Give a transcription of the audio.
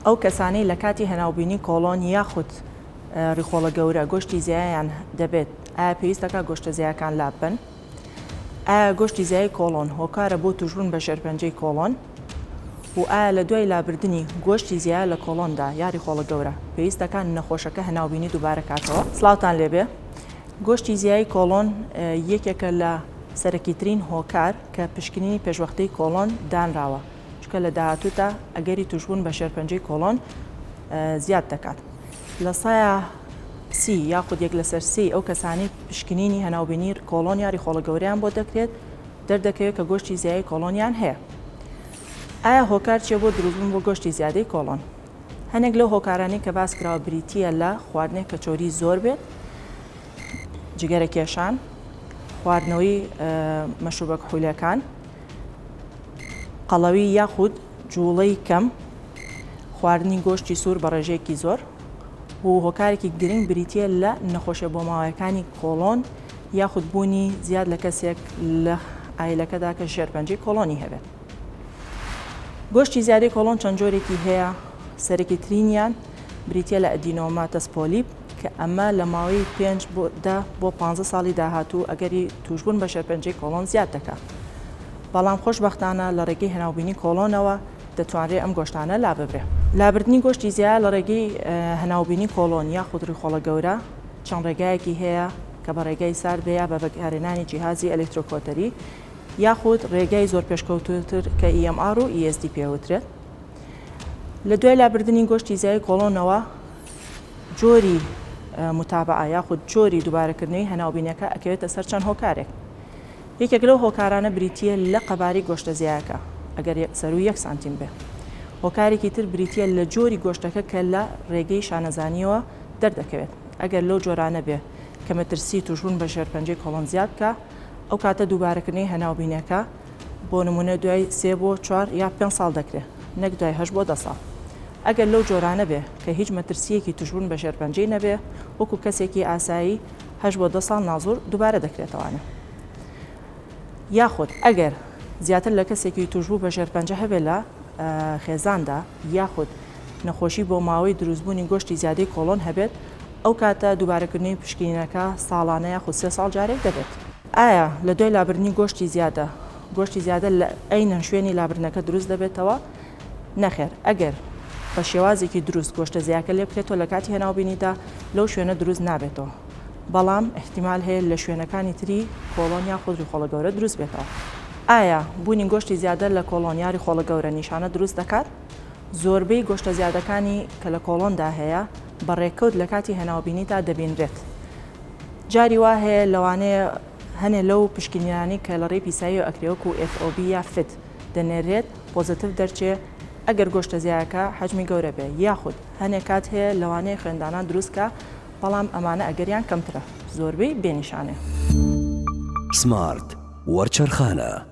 ئەو کەسانەی لە کاتی هەناوبینی کۆڵۆن یاخود ڕیخۆڵە گەورە گۆشتی زیایان دەبێت، ئایا پێویست دەکات گۆشتە زیایەکان لاببەن؟ ئایا گۆشتی زیای کۆڵۆن هۆکارە بۆ توشبوون بە شێرپەنجەی کۆڵۆن؟ و ئایا لە دوای لابردنی گۆشتی زیایە لە کۆڵۆندا یا ڕیخۆڵە گەورە پێویست دەکات نەخۆشەکە هەناوبینی دووبارە کاتەوە؟ سڵاوتان لێبێ. گۆشتی زیای کۆڵۆن یەکێکە لە سەرەکیترین هۆکار کە پشکنینی پێشوەختەی کۆڵۆن دانراوە، چونکە لە داهاتوودا ئەگەری تووشبوون بە شێرپەنجەی کۆڵۆن زیاد دەکات. لە سایە سی یاخود یەک لەسەر سێی ئەو کەسانەی پشکنینی هەناوبینی کۆڵۆن یا ریخۆڵە گەورەیان بۆ دەکرێت دەردەکەوێت کە گۆشتی زیای کۆڵۆنیان هەیە. ئایا هۆکار چییە بۆ دروستبوون بۆ گۆشتی زیادەی کۆڵۆن؟ هەنێک لەو هۆکارانەی کە باس کراوە بریتییە لە خواردنێک کە چەوری زۆر بێت، جگەرە کێشان، خواردنەوەی مەشروبە کحولیەکان، قەڵەوی یاخود جوڵەی کەم، خواردنی گۆشتی سوور بە ڕێژەیەکی زۆر و هۆکارێکی گرنگ بریتییە لە نەخۆشیە بۆماوەیەکانی کۆڵۆن یاخود بوونی زیاد لە کەسێک لە عایلەکەدا کە شێرپەنجەی کۆڵۆنی هەبێت. گۆشتی زیادەی کۆڵۆن چەند جۆرێکی هەیە، سەرەکیترینیان بریتییە لە adenomatous polyp کە ئەمە لە ماوەی پێنج بۆ دە بۆ پانزە ساڵی داهاتوو ئەگەری تووشبوون بە شێرپەنجەی کۆڵۆن زیاد دەکات. بەڵام خۆشبەختانە لە ڕێگەی هەناوبینی کۆڵۆنەوە دەتوانرێ ئەم گۆشتانە لاببرێ. لابردنی گۆشتی زیایە لە ڕێگەی هەناوبینی کۆڵۆن یاخود ڕیخۆڵە گەورە چەند ڕێگایەکی هەیە کە بە ڕێگای سارد بێ یا بە بەکارهێنانی جیهازی electrocautery یاخود ڕێگای زۆر پێشکەوتووتر کە EMR و ESD پێوترێت. لە دوای لابردنی گۆشتی زیای کۆڵۆنەوە جۆری متابعە یاخود جۆری دووبارەکردنەوەی هەناوبینەکە ئەکەوێتە سەر چەند هۆکارێک. یەکێک لەو هۆکارانە بریتییە لە قەبارەی گۆشتە زیایەکە ئەگەر سەرووی یەک سانتیم بێ. هۆکارێکی تر بریتییە لە جۆری گۆشتەکە کە لە ڕێگەی شانەزانییەوە دەردەکەوێت. ئەگەر لەو جۆرانە بێ کە مەترسی تووشبوون بە شێرپەنجەی کۆڵۆن زیاد بکا، ئەو کاتە دووبارەکردنەوەی هەناوبینەکە بۆ نموونە دوای سێ بۆ چوار یا پێنج ساڵ دەکرێ نەک دوای هەشت بۆ دە ساڵ. ئەگەر لەو جۆرانە بێ کە هیچ مەترسییەکی تووشبوون بە شێرپەنجەی نەبێ وەکوو کەسێکی ئاسایی هەشت بۆ دە ساڵ نازوور دووبارە دەکرێتەوانە. یاخود ئەگەر زیاتر لە کەسێکی تووشبوو بە شێرپەنجە هەبێت لە خێزاندا یاخود نەخۆشی بۆ ماوەی دروستبوونی گۆشتی زیادەی کۆڵۆن هەبێت ئەو کاتە دووبارەکردنەوەی پشکینەکە ساڵانە یاخود سێ ساڵ جارێک دەبێت. ئایا لە دوای لابردنی گۆشتی زیادە گۆشتی زیادە لە عەینەن شوێنی لابردنەکە دروست دەبێتەوە؟ نەخێر ئەگەر بە شێوازێکی دروست گۆشتە زیاکە لێ بکرێتەوە لە کاتی هەناوبینیدا لەو شوێنە دروست نابێتەوە بەڵام ئیحتیمال هەیە لە شوێنەکانی تری کۆڵۆن یاخود ریخۆڵە گەورە دروست بێتەوە. ئایا بوونی گۆشتی زیادە لە کۆڵۆن یا ریخۆڵە گەورە نیشانە دروست دەکات؟ زۆربەی گۆشتە زیادەکانی کە لە کۆڵۆندا هەیە بە رێککەوت لە کاتی هەناوبینیدا دەبینرێت. جاری وا هەیە لەوانەیە هەنێ لەو پشکنینانەی کە لە رێی پیساییەوە ئەکرێ وەکو FOB یا FIT دەنێررێت positive دەرچێ ئەگەر گۆشتە زیایەکە حەجمی گەورە بێ یاخود هەنێ کات هەیە لەوانەیە خوێندانان دروست کا بەڵام ئەمانە ئەگەریان کەمترە زۆربەی بێ نیشانەیە. سمارت وەرچەرخانە.